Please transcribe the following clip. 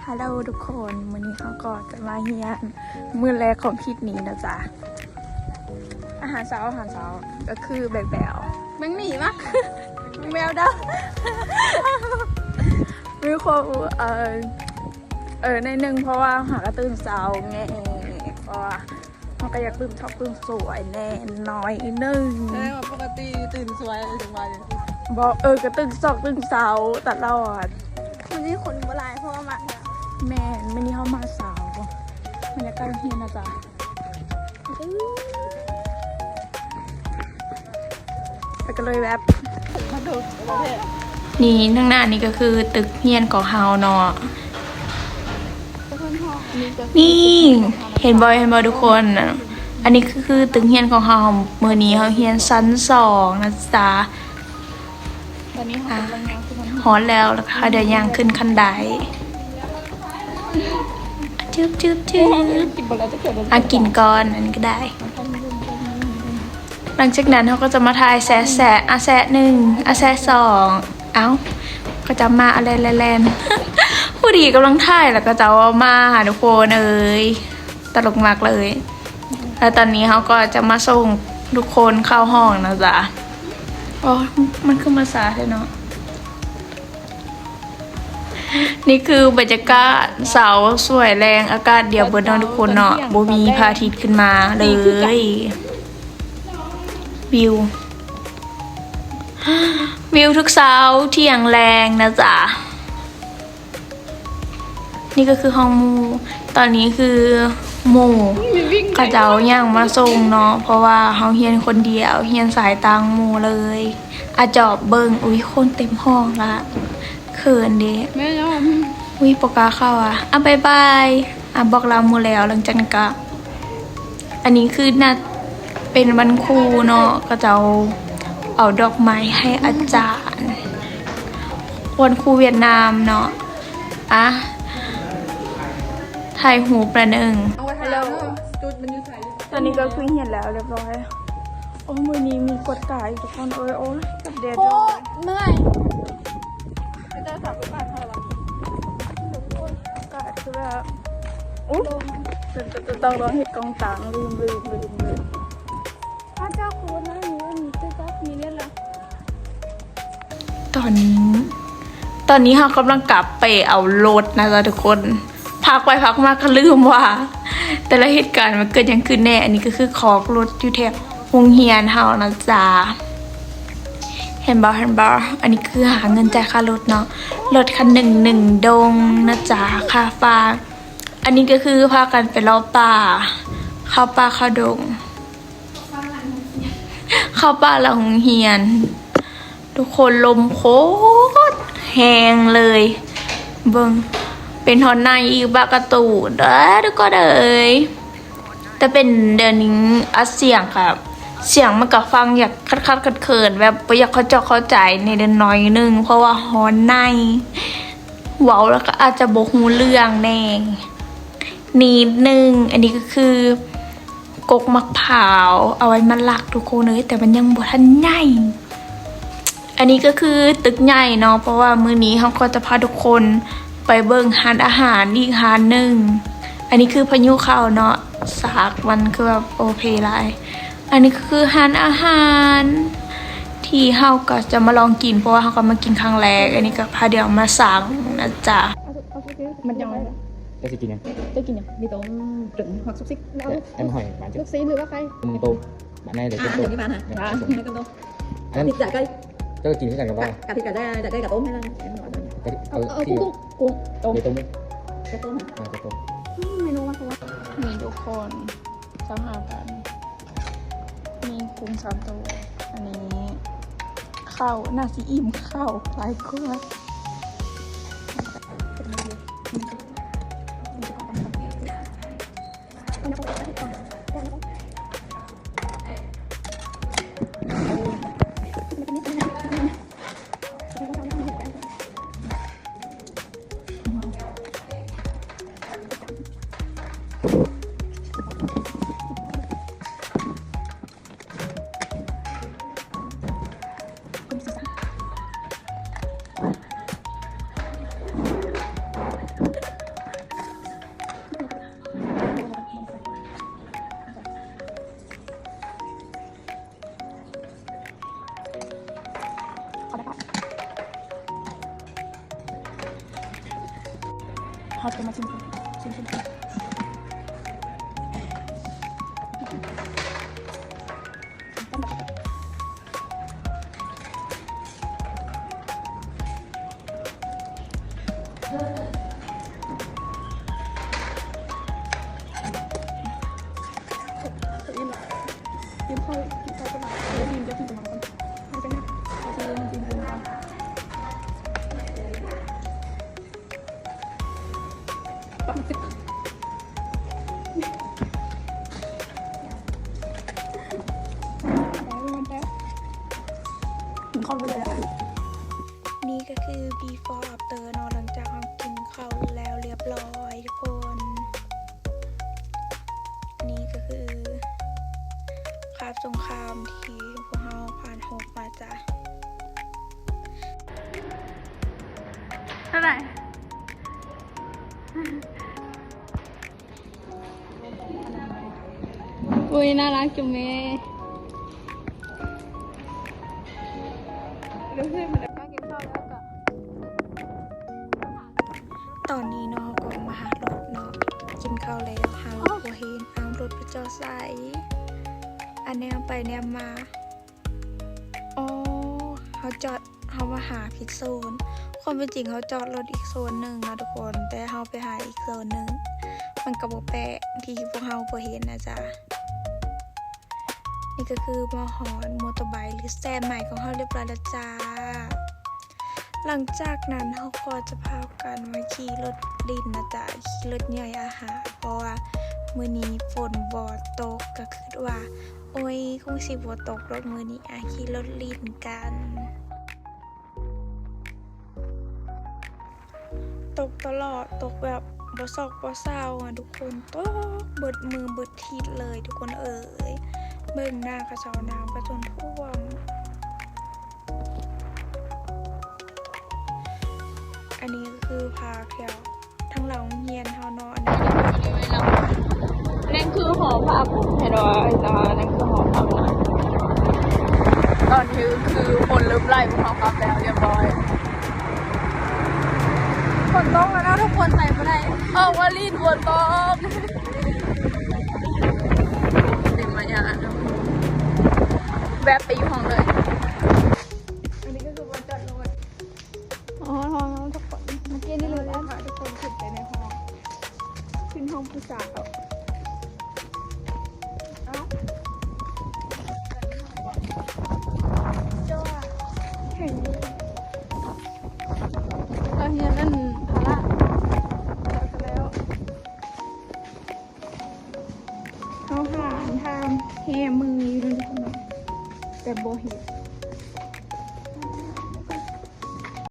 ຮາໂລທຸກຄົນ ມື້ນີ້ເຮົາກໍຈະມາຮຽນມື້ແລກຂອງທິດນີ້ນະຈ໊ະ. ອາຫານເຊົ້າ ອາຫານເຊົ້າກໍຄືແບບແບວ ເບິ່ງນີ້ມະ ແມວດຳ ມີຄວາມ ເອີ ເອີ ໜ້ອຍໜຶ່ງ ເພາະວ່າຫາກະຕື່ນເຊົ້າແງ ເພາະວ່າ ເຮົາກໍຢາກຕື່ນຊອກຕື່ນສວຍແດ່ໜ້ອຍໜຶ່ງ. ແສດງວ່າປົກກະຕິຕື່ນສວຍຈັງຫວະນີ້. ບໍ່ ເອີ ກໍຕື່ນຊອກຕື່ນເຊົ້າຕະຫຼອດ. ມື້ນີ້ຄົນບໍ່ຫຼາຍ ເພາະວ່າມາ ແມ່ນ ມື້ນີ້ເຮົາມາເຊົ້າ. ບັນຍາກາດໂຮງຮຽນນະຈ໊ະ. ໄປກັນເລີຍແບບ ນີ້ ທາງໜ້ານີ້ກໍຄືຕຶກຮຽນຂອງເຮົາເນາະ. ນີ້ ເຫັນບໍ່ ເຫັນບໍ່ທຸກຄົນ? ອັນນີ້ຄື ຄືຕຶກຮຽນຂອງເຮົາ. ມື້ນີ້ເຮົາຮຽນຊັ້ນສອງນະຈ໊ະ. ຕອນນີ້ເຮົາກຳລັງຍ່າງຂຶ້ນ ຮອດແລ້ວ ແລ້ວກໍເຮົາໄດ້ຍ່າງຂຶ້ນຂັ້ນໄດ. ຈຶບ ຈຶບ ຈຶບ ອາ ກິນກ່ອນ ອັນນີ້ກໍໄດ້. ຫຼັງຈາກນັ້ນເຮົາກໍຈະມາຖ່າຍແຊະ ແຊະ ອາ ແຊະໜຶ່ງ ອາ ແຊະສອງ. ເອົ້າ ເຂົາເຈົ້າມາ ອາ ແລ່ນ ແລ່ນ ແລ່ນ ພໍດີກຳລັງຖ່າຍ ແລ້ວເຂົາເຈົ້າມາຫາ ທຸກຄົນເອີຍ ຕະຫຼົກມາກເລີຍ. ແລ້ວຕອນນີ້ເຮົາກໍຈະມາສົ່ງທຸກຄົນເຂົ້າຫ້ອງນະຈ໊ະ. ໂອ້ ມັນຄືມາຊ້າແທ້ເນາະ. ນີ້ຄືບັນຍາກາດເຊົ້າສວຍແລງ ອາກາດດຽວເບິດເນາະທຸກຄົນເນາະ ບໍ່ມີພະອາທິດຂຶ້ນມາເລີຍ. ວິວ ວິວທຸກເຊົ້າທ່ຽງແລງນະຈ໊ະ. ນີ້ກໍຄືຫ້ອງໝູ່. ຕອນນີ້ຄືໝູ່ເຂົາເຈົ້າຍ່າງມາສົ່ງເນາະ ເພາະວ່າເຮົາຮຽນຄົນດຽວ ຮຽນສາຍຕ່າງໝູ່ເລີຍ. ອາ ຈອບເບິ່ງ ອຸ້ຍ ຄົນເຕັມຫ້ອງລະ ເຂີນເດ້. ແມ່ນແລ້ວ ອຸ້ຍ ບໍ່ກ້າເຂົ້າອະ. ອາ ບາຍບາຍ ອາ ບອກລາໝູ່ແລ້ວ. ຫຼັງຈາກນັ້ນກະ ອັນນີ້ຄືໜ້າເປັນວັນຄູເນາະ ເຂົາເຈົ້າເອົາດອກໄມ້ໃຫ້ອາຈານ ວັນຄູຫວຽດນາມເນາະ. ອາ ຖ່າຍຮູບລະໜຶ່ງ. ຕອນນີ້ກໍຄືຮຽນແລ້ວລຽບຮ້ອຍ. ໂອ້ ມື້ນີ້ມີກວດກາອີກທຸກຄົນເອີຍ. ໂອ້ຍ ກັບແດດ ໂຄດເມື່ອຍ. ອາກາດຄືແບບ ອຸ້ຍ ຕ້ອງລອງເຮັດກ່ອງຕ່າງ. ລືມ ລືມ ລືມ ລືມ. ພະເຈົ້າ ໂຄດໜ້າມີອັນນີ້ ຕຶກກັບມີເນັດລະ. ຕອນ ຕອນນີ້ເຮົາກຳລັງກັບໄປເອົາລົດນະຈ໊ະທຸກຄົນ. ພັກໄປພັກມາກໍລືມວ່າ ແຕ່ລະເຫດການມັນເກີດຫຍັງຂຶ້ນແດ່. ອັນນີ້ກໍຄືຄອກລົດຢູ່ແຖວໂຮງຮຽນເຮົານະຈ໊ະ. ເຫັນບໍ່ ເຫັນບໍ່? ອັນນີ້ຄືຫາເງິນຈ່າຍຄ່າລົດເນາະ. ລົດຄັນໜຶ່ງ ໜຶ່ງດົງນະຈ໊ະ ຄ່າຝາກ. ອັນນີ້ກໍຄືພາກັນໄປເລາະປ່າ ເຂົ້າປ່າເຂົ້າດົງ ເຂົ້າປ່າຫຼັງໂຮງຮຽນ. ທຸກຄົນ ລົມໂຄດແຮງເລີຍ. ເບິ່ງ ເປັນຮອດໃນອີກ ບາກກາຕູນເດີ ທຸກຄົນເອີຍ. ແຕ່ເປັນດຽວນີ້ອັດສຽງກະ ສຽງມັນກະຟັງຢາກຂັດໆເຂີນໆ ແບບບໍ່ຢາກເຂົ້າຈອກເຂົ້າໃຈແດ່ໜ້ອຍໜຶ່ງ ເພາະວ່າຮ້ອນໃນ ເວົ້າແລ້ວກະອາດຈະບໍ່ຮູ້ເລື່ອງແດ່ນິດໜຶ່ງ. ອັນນີ້ກໍຄືກົກໝາກພ້າວ ເອົາໄວ້ມັດລັກທຸກຄົນເອີຍ ແຕ່ມັນຍັງບໍ່ທັນໃຫຍ່. ອັນນີ້ກໍຄືຕຶກໃຫຍ່ເນາະ ເພາະວ່າມື້ນີ້ເຮົາກໍຈະພາທຸກຄົນໄປເບິ່ງຮ້ານອາຫານອີກຮ້ານໜຶ່ງ. ອັນນີ້ຄືພາຍຸເຂົ້າເນາະ ສາກມັນຄືແບບໂອເຄຫຼາຍ. ອັນນີ້ກໍຄືຮ້ານອາຫານທີ່ເຮົາກໍຈະມາລອງກິນ ເພາະວ່າເຮົາກໍມາກິນຄັ້ງແລກ. ອັນນີ້ກໍພາດຽວມາສັ່ງນະຈ໊ະ. ມັນຍັງ ເຈົ້າຊິກິນຫຍັງ? ເຈົ້າກິນຫຍັງ? ມີຕົ້ມ ເປັນຫອກຊຸກຊິກ ແລ້ວ ອັນຫອຍຫວານ ລູກຊີ້ນ ຫຼືວ່າໄຂ່? ອືມ ຕົ້ມ ບາດໃນເລີຍ ອ່າ ຕົ້ມ ອັນນີ້ບາດນະ ແມ່ນ ອ່າ ຕົ້ມ ແມ່ນຕົ້ມ ອັນນີ້ ຢາກໄກ່ ເຈົ້າກໍກິນຄືກັນກັບວ່າ ກະທິກະໄດ້ ຢາກໄກ່ກະຕົ້ມໃຫ້ນະ ເອົາ ເອົາ ເອົາ ເອົາ ກຸ້ງ ກຸ້ງ ຕົ້ມ ເດ ຕົ້ມ ກະຕົ້ມ ອ່າ ກະຕົ້ມ. ອືມ ເມນູມັນຄືວ່າ ນີ້ທຸກຄົນ ຊາວຫ້າພັນ ມີກຸ້ງສາມໂຕ ອັນນີ້ເຂົ້າ ໜ້າຊິອີ່ມເຂົ້າຫຼາຍກວ່າ. ເຮົາຈະມາຊິມ ຊິມ ຊິມ ຊິມ. ນີ້ກໍຄື before after ເນາະ ຫຼັງຈາກເຮົາກິນເຂົ້າແລ້ວລຽບຮ້ອຍທຸກຄົນ. ນີ້ກໍຄືຄາບສົງຄາມທີ່ພວກເຮົາຜ່ານພົບມາຈ້າ. ເທົ່າໃດ? ອຸ້ຍ ໜ້າລັກຈຸແມ່. ຕອນນີ້ເນາະ ເຮົາກໍມາຫາລົດເນາະ ກິນເຂົ້າແລ້ວຫາລົດບໍ່ເຫັນ ເອົ້າ ລົດໄປຈອດໃສ? ອັນແນມໄປແນມມາ ອໍ ເຮົາຈອດ ເຮົາມາຫາຜິດໂຊນ. ຄວາມເປັນຈິງເຮົາຈອດລົດອີກໂຊນໜຶ່ງນະທຸກຄົນ ແຕ່ເຮົາໄປຫາອີກໂຊນໜຶ່ງ ມັນກໍບໍ່ແປກທີ່ພວກເຮົາບໍ່ເຫັນນະຈ໊ະ. ນີ້ກໍຄືມາຮອດມໍເຕີໄບ ຫຼື ສະແຕນໄມຂອງເຮົາລຽບຮ້ອຍແລ້ວຈ້າ. ຫຼັງຈາກນັ້ນເຮົາກໍຈະພາກັນມາຂີ່ລົດຫຼິ້ນນະຈ໊ະ ຂີ່ລົດຍ່ອຍອາຫານ ເພາະວ່າມື້ນີ້ຝົນບໍ່ຕົກ ກໍຄິດວ່າ ໂອ້ຍ ຄົງຊິບໍ່ຕົກດອກມື້ນີ້ ອາ ຂີ່ລົດຫຼິ້ນກັນ. ຕົກຕະຫຼອດ ຕົກແບບບໍ່ຊອກບໍ່ເຊົາອະທຸກຄົນ ຕົກເບິດມື້ເບິດທິດເລີຍທຸກຄົນເອີຍ. ເບິ່ງໜ້າເຂົາເຈົ້າ ນ້ຳກໍຈົນຖ້ວມ. ອັນນີ້ກໍຄືພາກແຖວ ທາງຫຼັງໂຮງຮຽນເຮົາເນາະ ອັນນີ້ ອັນນັ້ນຄືຫໍພັກ ເຫັນບໍ່? ອັນນັ້ນຄືຫໍພັກນະ. ຕອນນີ້ຄືຝົນເລີ່ມໄຫຼ ພວກເຮົາກັບແລ້ວລຽບຮ້ອຍ. ຝົນຕົກແລ້ວເນາະທຸກຄົນ ໄປບໍ່ໄດ້ ອອກມາຫຼິ້ນຝົນຕົກ. ເປັນມາຍານະ ແວບໄປຢູ່ຫ້ອງເລີຍ. ອັນນີ້ກໍຄືບ່ອນຈອດລົດ. ຮອດຫ້ອງແລ້ວທຸກຄົນ ເມື່ອກີ້ນີ້ເລີຍ ພາທຸກຄົນຂຶ້ນໄປໃນຫ້ອງ ຂຶ້ນຫ້ອງຜູ້ສາວ. ເອົ້າ ຈອດ ເຫັນຢູ່ ເຮົາຮຽນອັນພາລະແລ້ວ ເຮົາຫາທາງແຮມືຢູ່ເນາະ ແຕ່ບໍ່ເຫັນ.